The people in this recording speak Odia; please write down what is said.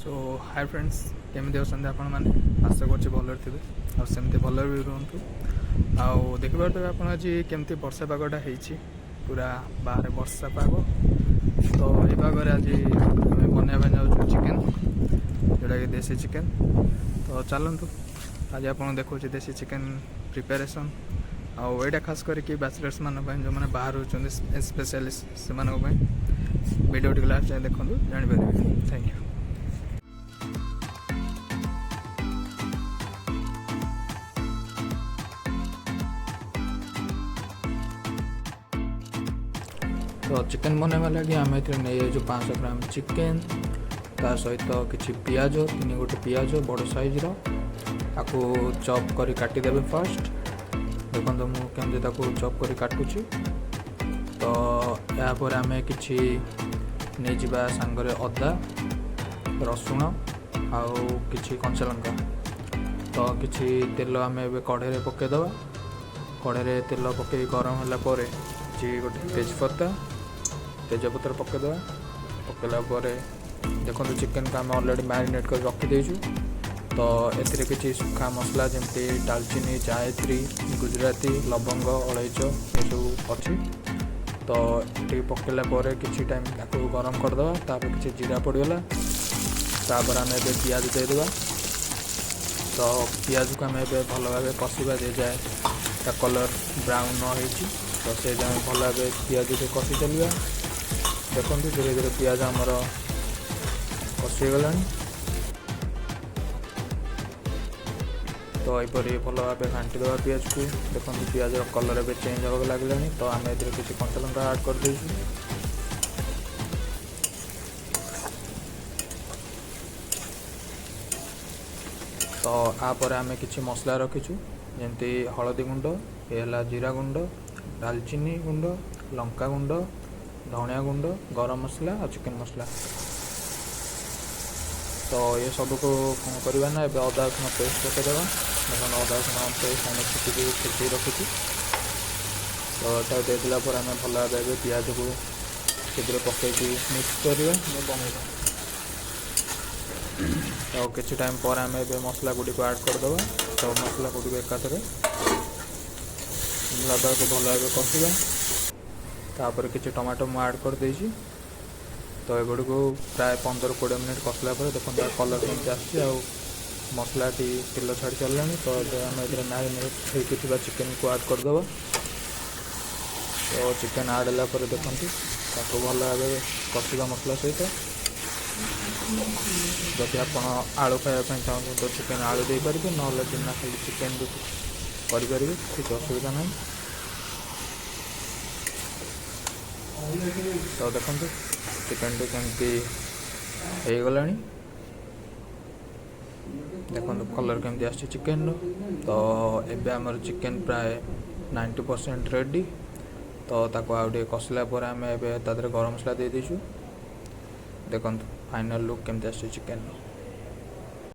ସୋ ହାଇ ଫ୍ରେଣ୍ଡସ୍, କେମିତି ଅଛନ୍ତି ଆପଣମାନେ? ଆଶା କରୁଛି ଭଲରେ ଥିବେ ଆଉ ସେମିତି ଭଲରେ ବି ରୁହନ୍ତୁ। ଆଉ ଦେଖିପାରୁଥିବେ ଆପଣ, ଆଜି କେମିତି ବର୍ଷା ପାଗଟା ହେଇଛି। ପୁରା ବାହାରେ ବର୍ଷା ପାଗ। ତ ଏ ପାଗରେ ଆଜି ଆମେ ବନେଇବା ପାଇଁ ଯାଉଛୁ ଚିକେନ୍, ଯେଉଁଟାକି ଦେଶୀ ଚିକେନ୍। ତ ଚାଲନ୍ତୁ, ଆଜି ଆପଣଙ୍କୁ ଦେଖାଉଛି ଦେଶୀ ଚିକେନ୍ ପ୍ରିପାରେସନ୍। ଆଉ ଏଇଟା ଖାସ କରିକି ବ୍ୟାଚଲର୍ସ ମାନଙ୍କ ପାଇଁ, ଯେଉଁମାନେ ବାହାରେ ରହୁଛନ୍ତି, ସ୍ପେଶାଲି ସେମାନଙ୍କ ପାଇଁ। ଭିଡ଼ିଓଟିକୁ ଲାଷ୍ଟ ଯାଏଁ ଦେଖନ୍ତୁ, ଜାଣିପାରିବେ। Thank you. ତ ଚିକେନ୍ ବନେଇବା ଲାଗି ଆମେ ଏଥିରେ ନେଇଯାଇଛୁ 500 ଗ୍ରାମ ଚିକେନ୍, ତା ସହିତ କିଛି ପିଆଜ, ତିନି ଗୋଟେ ପିଆଜ ବଡ଼ ସାଇଜ୍ର। ତାକୁ ଚପ୍ କରି କାଟିଦେବେ ଫାର୍ଷ୍ଟ। ଦେଖନ୍ତୁ, ମୁଁ କେମିତି ତାକୁ ଚପ୍ କରି କାଟୁଛି। ତ ଏହାପରେ ଆମେ କିଛି ନେଇଯିବା ସାଙ୍ଗରେ ଅଦା, ରସୁଣ ଆଉ କିଛି କଞ୍ଚା ଲଙ୍କା। ତ କିଛି ତେଲ ଆମେ ଏବେ କଢ଼େଇରେ ପକାଇଦେବା। କଢ଼େଇରେ ତେଲ ପକାଇ ଗରମ ହେଲା ପରେ କିଛି ଗୋଟେ ତେଜପତା, ତେଜପତ୍ର ପକାଇଦେବା। ପକାଇଲା ପରେ ଦେଖନ୍ତୁ, ଚିକେନକୁ ଆମେ ଅଲରେଡ଼ି ମ୍ୟାରିନେଟ୍ କରି ରଖିଦେଇଛୁ। ତ ଏଥିରେ କିଛି ଶୁଖା ମସଲା, ଯେମିତି ଡାଲଚିନି, ଜାୟତ୍ରୀ, ଗୁଜୁରାତି, ଲବଙ୍ଗ, ଅଳେଇଚ, ଏସବୁ ଅଛି। ତ ଏଠିକି ପକାଇଲା ପରେ କିଛି ଟାଇମ୍ ତାକୁ ଗରମ କରିଦେବା। ତାପରେ କିଛି ଜିରା ପଡ଼ିଗଲା। ତାପରେ ଆମେ ଏବେ ପିଆଜ ଦେଇଦେବା। ତ ପିଆଜକୁ ଆମେ ଏବେ ଭଲ ଭାବେ କଷିବା, ଯେ ଯାଏ ତା କଲର୍ ବ୍ରାଉନ୍ ନ ହେଇଛି। ତ ସେ ଯାଏଁ ଭଲ ଭାବେ ପିଆଜକୁ କଷି ଚାଲିବା। ଦେଖନ୍ତୁ, ଧୀରେ ଧୀରେ ପିଆଜ ଆମର କଷି ହେଇଗଲାଣି। ତ ଏହିପରି ଭଲ ଭାବେ ଘାଣ୍ଟି ଦେବା ପିଆଜକୁ। ଦେଖନ୍ତୁ, ପିଆଜର କଲର୍ ଏବେ ଚେଞ୍ଜ ହେବାକୁ ଲାଗିଲାଣି। ତ ଆମେ ଏଥିରେ କିଛି କଞ୍ଚା ଲଙ୍କା ଆଡ଼୍ କରିଦେଇଛୁ। ତ ୟାପରେ ଆମେ କିଛି ମସଲା ରଖିଛୁ, ଯେମିତି ହଳଦୀ ଗୁଣ୍ଡ, ଏ ହେଲା ଜିରା ଗୁଣ୍ଡ, ଡାଲଚିନି ଗୁଣ୍ଡ, ଲଙ୍କା ଗୁଣ୍ଡ, ଧଣିଆ ଗୁଣ୍ଡ, ଗରମ ମସଲା ଆଉ ଚିକେନ୍ ମସଲା। ତ ଏ ସବୁକୁ କ'ଣ କରିବା ନା, ଏବେ ଅଦା ରସୁଣ ପେଷ୍ଟ ପକାଇଦେବା। ଦେଖନ୍ତୁ, ଅଦା ରସୁଣ ପେଷ୍ଟ ଆମେ ଛେଚିକି ଛେଚିକି ରଖିଛୁ। ତ ଏଟା ଦେଇଦେଲା ପରେ ଆମେ ଭଲ ଭାବେ ଏବେ ପିଆଜକୁ ସେଥିରେ ପକାଇକି ମିକ୍ସ କରିବା, ବନେଇବା। ତ କିଛି ଟାଇମ୍ ପରେ ଆମେ ଏବେ ମସଲା ଗୁଡ଼ିକୁ ଆଡ଼୍ କରିଦେବା। ତ ମସଲା ଗୁଡ଼ିକୁ ଏକାଥରେ ତାକୁ ଭଲ ଭାବେ କଷିବା। ତାପରେ କିଛି ଟମାଟୋ ମୁଁ ଆଡ଼୍ କରିଦେଇଛି। ତ ଏଗୁଡ଼ିକୁ ପ୍ରାୟ 15-20 ମିନିଟ୍ କଷିଲା ପରେ ଦେଖନ୍ତୁ, ତା କଲର୍ କେମିତି ଆସିଛି ଆଉ ମସଲାଟି ତେଲ ଛାଡ଼ି ସାରିଲାଣି। ତ ଏବେ ଆମେ ଏଥିରେ ମ୍ୟାରିନେଟ୍ ହେଇକି ଥିବା ଚିକେନକୁ ଆଡ଼୍ କରିଦେବା। ତ ଚିକେନ୍ ଆଡ଼୍ ହେଲା ପରେ ଦେଖନ୍ତୁ, ତାକୁ ଭଲ ଭାବେ କଷିବା ମସଲା ସହିତ। ଯଦି ଆପଣ ଆଳୁ ଖାଇବା ପାଇଁ ଚାହୁଁଛନ୍ତି, ତ ଚିକେନ୍ ଆଳୁ ଦେଇପାରିବେ, ନହେଲେ ବିନା ଖାଲି ଚିକେନ୍ ବି କରିପାରିବେ, କିଛି ଅସୁବିଧା ନାହିଁ। ତ ଦେଖନ୍ତୁ, ଚିକେନଟି କେମିତି ହେଇଗଲାଣି। ଦେଖନ୍ତୁ, କଲର୍ କେମିତି ଆସିଛି ଚିକେନର। ତ ଏବେ ଆମର ଚିକେନ୍ ପ୍ରାୟ 90% ରେଡ଼ି। ତ ତାକୁ ଆଉ ଟିକେ କଷିଲା ପରେ ଆମେ ଏବେ ତା ଦେହରେ ଗରମ ମସଲା ଦେଇଦେଇଛୁ। ଦେଖନ୍ତୁ, ଫାଇନାଲ୍ ଲୁକ୍ କେମିତି ଆସିଛି ଚିକେନର।